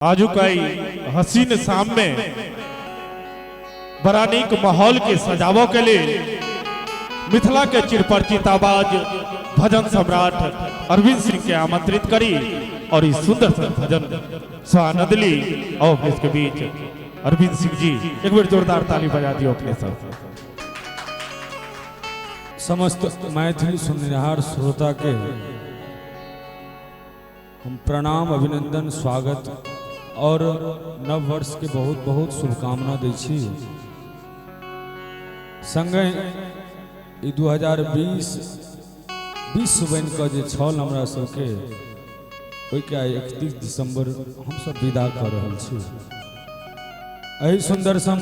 आजुक हसीन शाम में बड़ा नीक माहौल के सजावो के लिए मिथिला के चिरपरिचित आवाज भजन सम्राट अरविंद सिंह के आमंत्रित करी और इस सुंदर सा भजन स्वानंद ली और अपने के बीच अरविंद सिंह जी एक बार जोरदार ताली बजा दियो अपने सब। समस्त मैथिली सुननिहार श्रोता के हम प्रणाम, अभिनंदन, स्वागत और नव वर्ष के बहुत बहुत शुभकामना दै छी। संगे 2020 विश्व बनि कऽ जे छल हमरा सबके, ओहिके आइ 31 दिसंबर हमसब विदा कऽ रहल छी। एहि सुंदर सम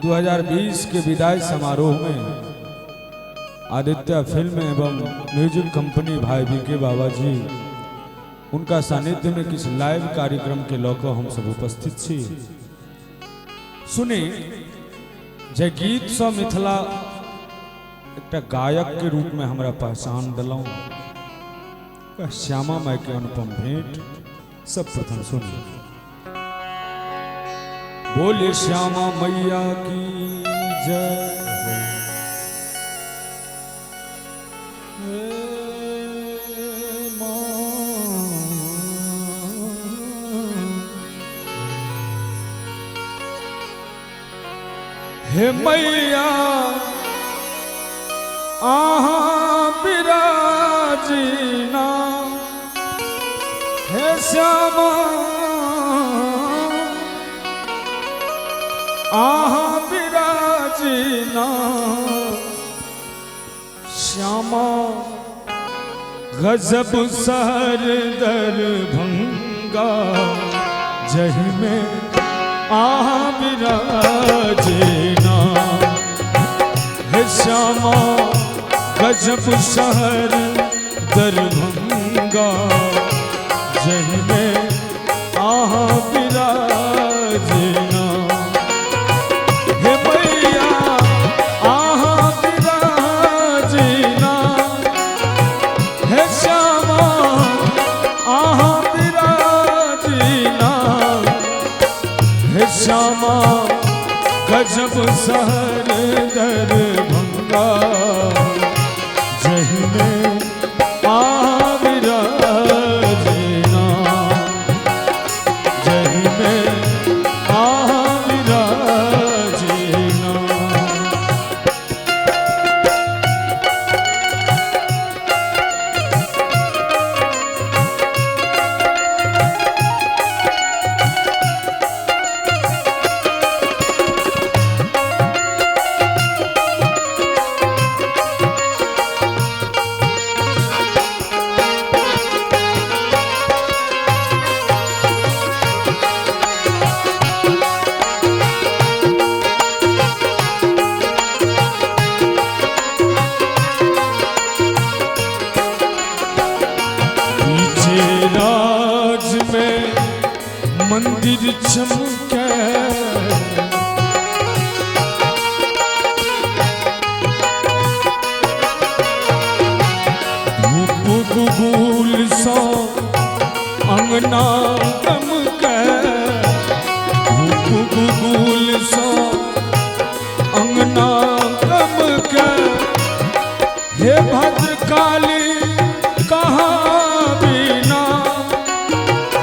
2020 के विदाई समारोह में आदित्य फिल्म एवं म्यूजिक कंपनी भाई बी के बाबा जी उनका सानिध्य में किछु लाइव कार्यक्रम के लऽ कऽ हमसब उपस्थित छी। सुनी जे गीत सँ मिथिला एकटा गायक के रूप में हमरा पहचान दिलहुँ, श्यामा माई के अनुपम भेंट सब प्रथम सुनी। बोले श्यामा मैया की जय। हे मैया आहा बिराजीना, हे श्यामा आहा बिराजीना, श्यामा गजब शहर दरभंगा जही में आहा बिराजीना, हे श्यामा गजब शहर दरभंगा जही में आहा बिराजीना, हे मैया आहा बिराजीना, हे श्यामा आहा बिराजीना, हे श्यामा गजब शहर दरभंगा जही में आहा बिराजीना, जही में आहा बिराजीना। राज में मंदिर चमके, धूप गुगुल सो अंगना गमके, धूप गुगुल सो अंगना गमके, हे भद्रकाली कहाँ बिना,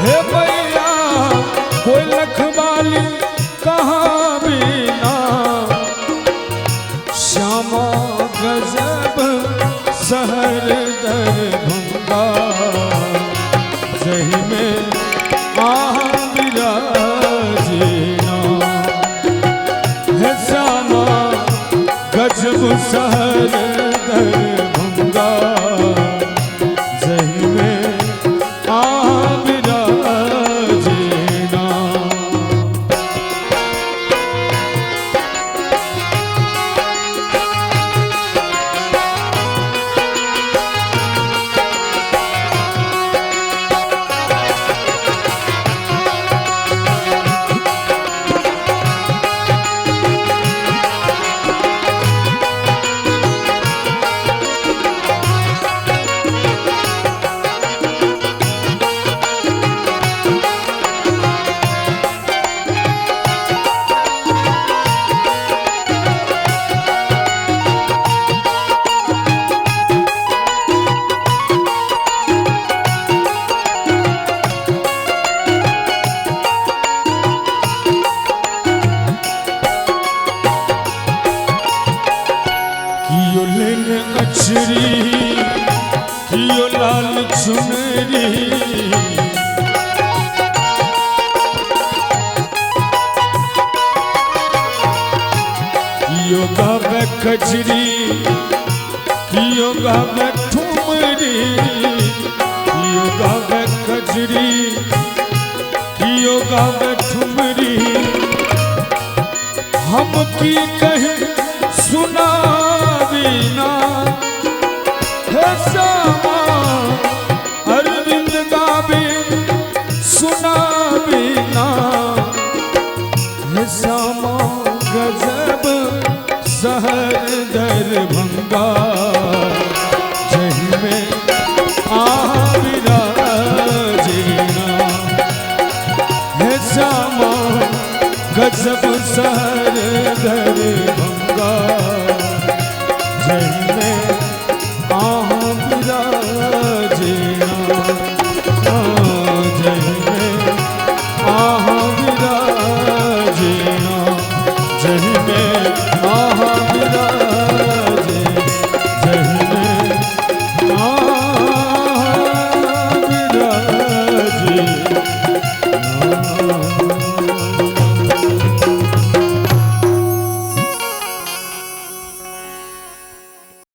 हे मैया कोई लखवाली कहाँ बिना, श्यामा गजब शहर दरभंगा जही में आहा बिराजीना, हे श्यामा गजब शहर दरभंगा जही में आहा बिराजीना। कियो गावे कजरी, कियो गावे ठुमरी, कियो गावे कजरी, कियो गावे ठुमरी। हम की कहें सुनावी ना, हे श्यामा अरविंद गावे सुनावी ना। हे श्यामा गजब शहर दरभंगा, जही में आ विराजना। हे श्यामा गजब शहर दरभंगा, जही में आ विराजना।